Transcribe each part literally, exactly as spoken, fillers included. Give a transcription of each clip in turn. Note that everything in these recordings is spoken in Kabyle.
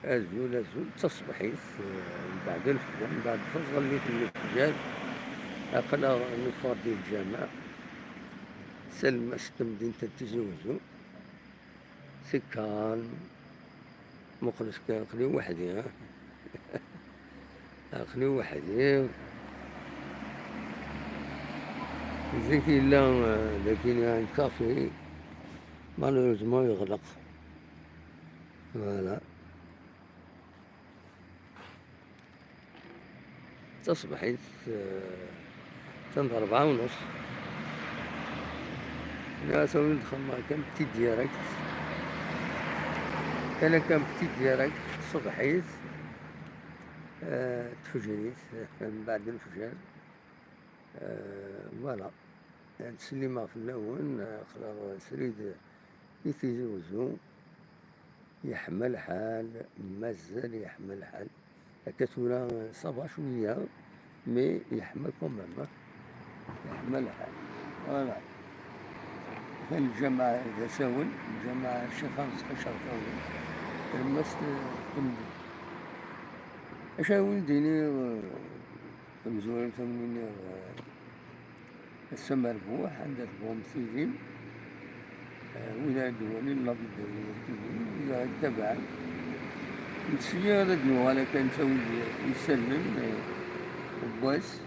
Azul, azul, d taṣebḥit, eh, mbeɛd lefjer, mbeɛd taẓallit n lefjer, aql-aɣ neffeɣ-d di lǧameɛ, tsalem-as tamdint n Tizi Wezzu, c'est calme, muqel kan, aql-i weḥd-i, ha? Aql-i weḥd-i. Zik yella, eh, dagi un café, malheureusement yeɣleq. Voilà. Taṣebḥit, eh, atan d rebɛa u nus. Nniɣ-as awi-d xemma kan petit direct. Kan akka petit direct, tṣebḥit, eh, tfejrit, eh, mbeɛd lefjer. Eh, voilà. Ttsellimeɣ fell-awen, eh, aql-aɣ srid i Tizi Wezzu. Yeḥma lḥal, mazal yeḥma lḥal. Akka tura, ça va cwiya, mais yeḥma quand même, hein. Yeḥma lḥal. Voilà. Atan lǧameɛ d asawen, lǧameɛ Ccix Arezqi Cerqawi, tlemmast n temdint. Acu ara wen-d-iniɣ, eh, tamezwarut am win-iniɣ, eh, ass amerbuḥ, anda tebɣum tilim, eh, wid ara d-walin la vidéo, wid ara d-tabaɛen. Nseyyi ad d-nuɣal akka nettawi-d isallen, eh, n wass,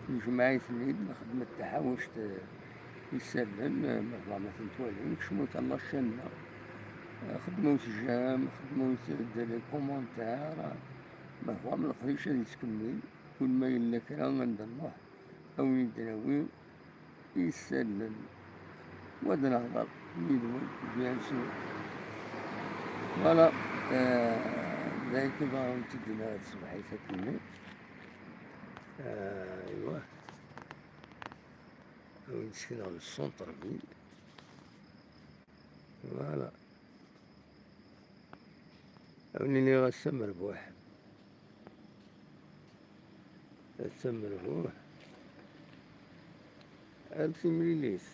nejmeɛ-iten-id, nxeddem-d taḥawact, eh, isallen, eh, ma tebɣam ad ten-twalim, kecmut ɣer la chaîne-nneɣ. Eh, xedmut j'aime, xedmut-d les commentaires, ma tebɣam leqdic ad yettkemmil. Kul ma yella kra anda nruḥ, a wen-id-nawi isallen. Wa d nehḍer yid-wen, bien sûr. Voilà, eh, d ayen kan ara wen-t-id-iniɣ tṣebḥit akkenni. Eh, aywa. A wen-d-sekneɣ le centre-ville. Voilà. A wen-iniɣ ass amerbuḥ. Ass amerbuḥ. Ar timlilit.